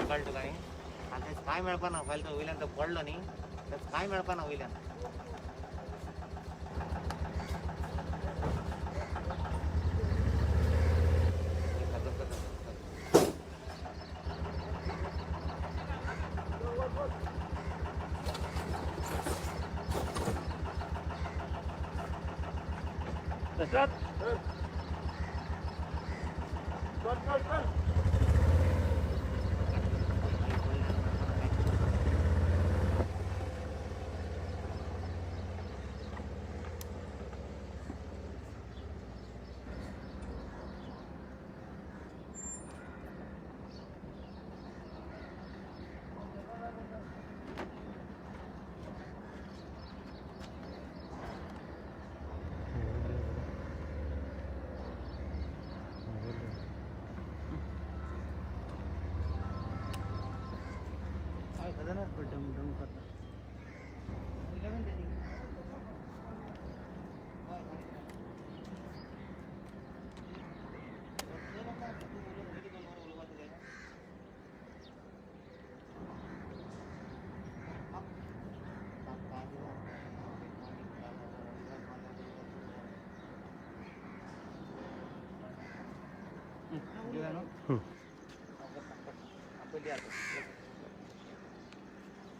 कळ्ळें तुका न्ही. आनी तें कांय मेळपाना फाल्यां तो वयल्यान तो पडलो न्ही तें कांय मेळपाना वयल्यान. तसंच चल चल चल.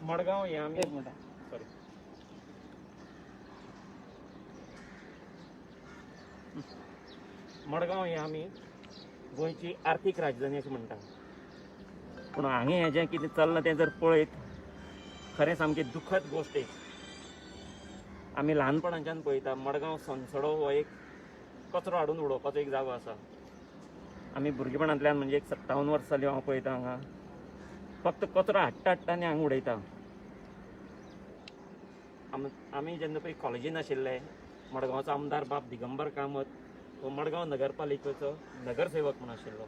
मडगांव हे आमी, सॉरी, मडगांव हे आमी गोंयची आर्थीक राजधानी अशें म्हणटा, पूण हांगा हें जें कितें चल्लां तें जर पळयत खरें सामकें दुखद गोश्ट एक. आमी ल्हानपणाच्यान पळयता मडगांव सनसडो हो एक कचरो हाडून उडोवपाचो एक जागो आसा. आमी भुरगेपणांतल्यान म्हणजे एक 57 वर्सां जालीं हांव पळयता हांगा फक्त कचरो हाडटा हाडटा आनी हांगा उडयता. आमी जेन्ना पळय कॉलेजीन आशिल्ले मडगांवचो आमदार बाब दिगंबर कामत हो मडगांव नगरपालिकेचो नगरसेवक म्हूण आशिल्लो.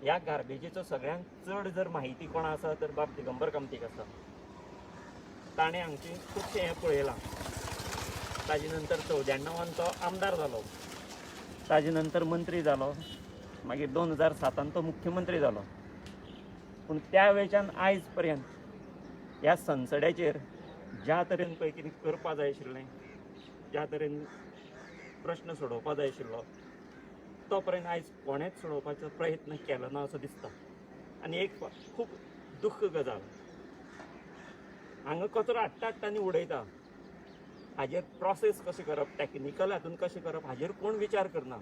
ह्या गार्बेजीचो सगळ्यांत चड जर माहिती कोणा आसा तर बाब दिगंबर कामतीक आसा. ताणें हांगचें खुबशें हें पळयलां. ताजे नंतर 94 तो आमदार जालो, ताजे नंतर मंत्री जालो, मागीर 2007 तो मुख्यमंत्री जालो. पूण त्या वेळच्यान आयज पर्यंत ह्या सनसड्याचेर ज्या तरेन पळय कितें करपा जाय आशिल्लें, ज्या तरेन प्रश्न सोडोवपा जाय आशिल्लो तो पर्यंत आयज कोणेंच सोडोवपाचो प्रयत्न केलो ना असो दिसता. आनी एक खूब दुख्ख गजाल, हांगा कचरो हाडटा हाडटा आनी उडयता, हाजेर प्रोसेस कशें करप, टॅक्निकल हातून कशें करप हाजेर कोण विचार करना.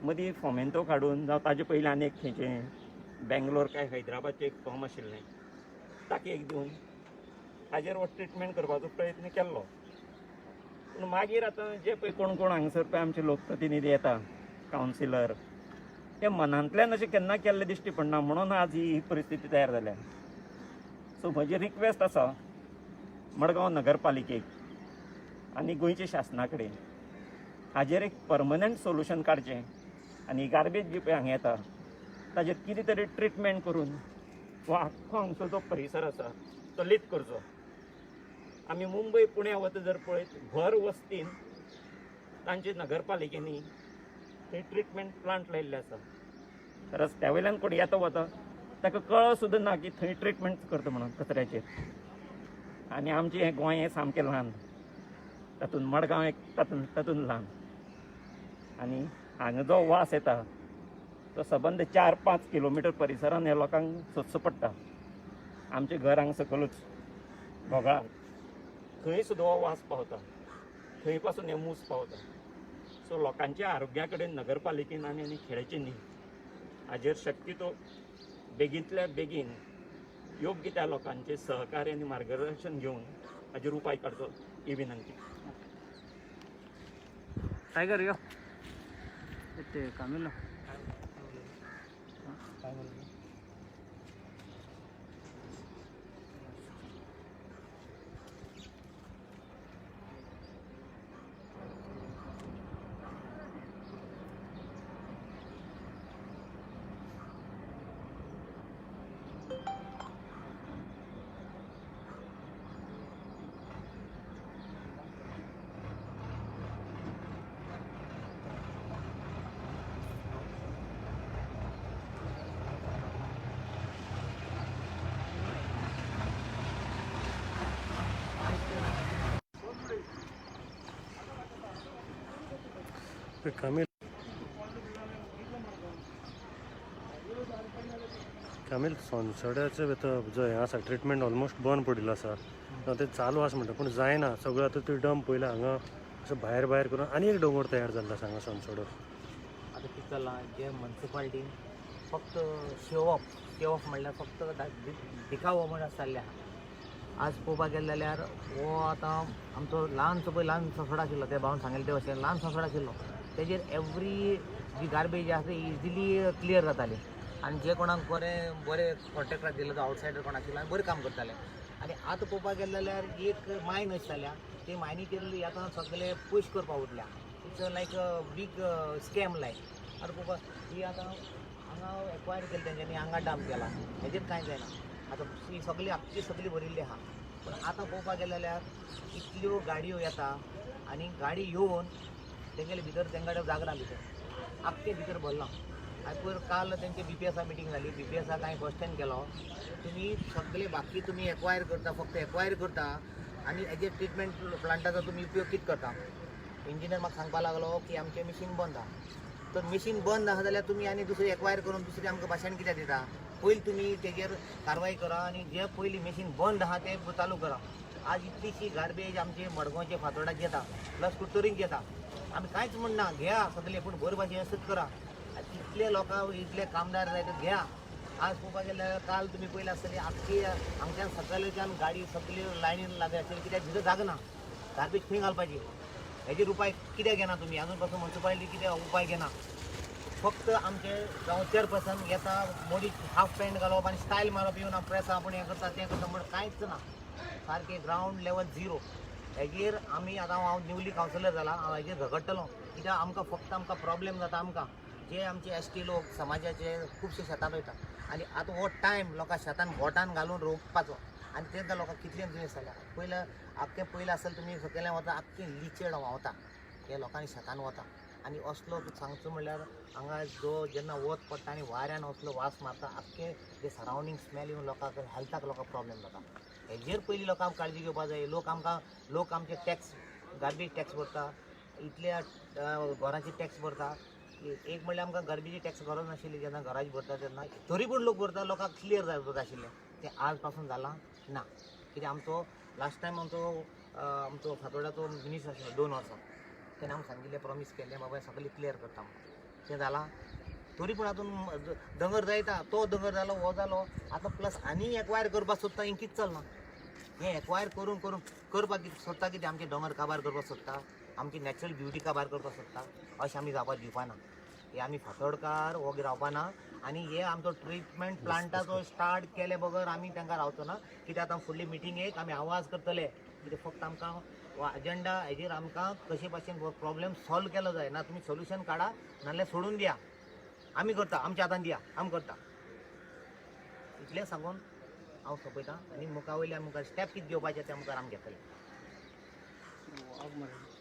मदीं फोमेंतो काडून जावं ताजे पयलीं आनी एक खंयचें बेंगलोर काय हैदराबादचें एक फॉर्म आशिल्लें ताका एक दिवन हाजेर हो ट्रिटमेंट करपाचो प्रयत्न केल्लो. पूण मागीर आतां जे पळय कोण कोण हांगासर पळय आमचे लोकप्रतिनिधी येता, कावन्सिलर, ते मनांतल्यान अशें केन्ना केल्लें दिश्टी पडना, म्हणून आज ही परिस्थिती तयार जाल्या. सो म्हजी रिक्वेस्ट आसा मडगांव नगरपालिकेक आनी गोंयच्या शासना कडेन हाजेर एक परमनंट सोल्युशन काडचें आनी गार्बेज जी पळय हांगा येता ताजेर कितें तरी ट्रिटमेंट करून हो आख्खो हांगचो जो परिसर आसा तो लीप करचो. आमी मुंबय पुण्या वता जर पळयत भर वस्तीन तांचे नगरपालिकेंनी थंय ट्रिटमेंट प्लांट लायिल्ले आसा. रस्त्या वयल्यान कोण येता वता ताका कळ सुद्दां ना की थंय ट्रिटमेंट करता म्हणून कचऱ्याचेर. आनी आमचें हें गोंय हें सामकें ल्हान, तातूंत मडगांव एक तातूंत ल्हान, आनी हांगा जो वास येता तो सबंद 4-5 किलोमिटर परिसरान ह्या लोकांक सोदचो पडटा. आमचें घर हांगा सकलूच घोगळा, थंय सुद्दां हो वास पावता, थंय पासून हे मूस पावता. सो लोकांच्या आरोग्या कडेन नगरपालिकेन आनी आनी खेळचें न्ही, हाजेर शक्यतो बेगींतल्या बेगीन योग्य त्या लोकांचें सहकार्य आनी मार्गदर्शन घेवन हाजेर उपाय काडचो ही विनंती. टायगर यो ते कामिलो. काय म्हणलं? कामील कामील सोनसड्याचो आतां जो हें आसा ट्रिटमेंट ऑलमोस्ट बंद पडिल्लो आसा. आतां तें चालू आसा म्हणटा पूण जायना सगळो. आतां ते डंप पयला हांगा असो भायर भायर करून आनी एक दोंगर तयार जाल्लो आसा हांगा सोनसडो. आतां कितें चल्लां जे मुन्सिपाल्टीन फक्त शो ऑफ, शो ऑफ म्हणल्यार फक्त दिखावो म्हण चल्लें आहा. आज पळोवपाक गेलें जाल्यार हो आतां आमचो ल्हानसो पळय ल्हान सोसडो आशिल्लो, ते भावान सांगिल्ले ते भशेन ल्हान सोसडो आशिल्लो, तेजेर एवरी जी गार्बेज आसा ती इजिली क्लियर जाताली आनी जे कोणाक बरें बरें कॉन्ट्रेक्टार दिलो तो आवटसायडर कोण आशिल्लो आनी बरें काम करताले. आनी आतां पळोवपाक गेलें जाल्यार एक मायन अशी जाल्या, ती मायनीचेर आतां सगळे पयश करपाक उठल्या. It's like a big scam like. आतां पळोवपाक ही आतां हांगा एक्वायर केलें तेंच्यांनी, हांगा डंप केला, हेजेर कांय जायना. आतां ही सगळी आख्खी सगळी भरिल्ली आहा. पूण आतां पळोवपाक गेलें जाल्यार इतल्यो गाडयो येता आनी गाडी येवन तेंगेले भितर तेंकां जागो ना, भितर आख्खें भितर भरलां. आनी पयर काल तेंची बीपीएसा मिटींग जाली. बीपीएसाक हांवें क्वेश्चन केलो, तुमी सगळे बाकी तुमी एक्वायर करता, फक्त एक्वायर करता आनी हेजे ट्रिटमेंट प्लांटाचो तुमी उपयोग कितें करता? इंजिनियर म्हाका सांगपाक लागलो की आमचें मिशीन बंद आहा. तर मिशीन बंद आहा जाल्यार तुमी आनी दुसरी एक्वायर करून दुसरी आमकां भाशण कित्याक दिता? पयलीं तुमी तेजेर कारवाय करा आनी जे पयलीं मिशीन बंद आहा तें चालू करा. आज इतलीशी गार्बेज आमचे मडगांवचे फातोर्डाक येता, प्लस कुडतरीक येता. आमी कांयच म्हणना, घेया सगळे, पूण बरे भाशेन व्यवस्थीत करा. इतले लोकांक इतले कामदार जाय ते घेया. आज पळोवपाक गेल्यार काल तुमी पयलें आसतली, आख्खी हांगच्यान सकाळच्यान गाडी सगळी लायनीन लागली आशिल्ली, कित्याक भितर जागो ना, गार्बेज खंय घालपाची? हेजेर उपाय कित्याक घेना तुमी? अजून पासून मुन्सिपालिटी कित्याक उपाय घेना? फक्त आमचे जावं चेअरपर्सन येता, मोदी हाफ पॅन्ट घालप आनी स्टायल मारप, येवन प्रेसा आपूण हें करता तें करता म्हण कांयच ना. सारकें ग्रावंड लेवल झिरो. हेजेर आमी आतां हांव न्यूली कावन्सिलर जाला, हांव हेजेर झगडटलो, कित्याक आमकां फक्त आमकां प्रॉब्लेम जाता. आमकां जे आमचे एसटी लोक समाजाचे खुबशे शेतांत वयता आनी आतां हो टायम लोकां शेतान बोटान घालून रोवपाचो आनी तेंकां लोकांक कितलें दुयेंस जाल्या. पयलें आख्खें पयलें आसतलें तुमी सकयल्यान वता, आख्खें लिचेड व्हांवता, हे लोकांनी शेतान वता. आनी असलो सांगचो म्हणल्यार हांगा जो जेन्ना वत पडटा आनी वाऱ्यान असलो वास मारता, आख्खें जे सरावंडींग स्मेल येवन लोकांक हेल्थाक लोकांक प्रॉब्लेम जाता. हेजेर पयलीं लोकांक काळजी घेवपाक जाय. लोक आमकां लोक आमचे टॅक्स, गार्बेज टॅक्स भरता, इतल्या घराचे टॅक्स भरता. एक म्हणल्यार आमकां गार्बेजी टॅक्स गरज नाशिल्ली जेन्ना घराची भरता तेन्ना, तरी पूण लोक भरता. लोकांक क्लियर जाय आशिल्लें, तें आज पासून जालां ना. कित्याक आमचो लास्ट टायम आमचो आमचो फातोर्डाचो मिनिस्टर आशिल्लो 2 वर्सां, तेणें आमकां सांगिल्लें, प्रॉमीस केल्लें, बाबा सगळें क्लियर करता म्हणून. तें जालां? तरी पूण आजून दोंगर जायता, तो दोंगर जालो, हो जालो, आतां प्लस आनी एक्वायर करपाक सोदता. हें कितें चलना? हें एक्वायर करून करून करपाक कितें सोदता? कितें आमचे दोंगर काबार करपाक सोदता? आमची नॅचरल ब्युटी काबार करपाक सोदता? अशें आमी जावपाक दिवपाना. हे आमी फातोडकार वोगी रावपाना आनी हे आमचो ट्रिटमेंट प्लांटाचो स्टार्ट केले बगर आमी तांकां रावचो ना. कित्याक आतां फुडली मिटिंगेक आमी आवाज करतले. कित्याक फक्त आमकां अजेंडा हेजेर आमकां कशे भाशेन प्रॉब्लेम सॉल्व केलो जाय ना. तुमी सोल्युशन काडा, नाल्यार सोडून दिया, आमी करता, आमच्या हातान दिया, आमी करता. इतलें सांगून हांव सोंपयतां आनी मुखा वयल्या मुखार स्टेप कितें घेवपाचें त्या मुखार आमी घेतले. वाग मरे.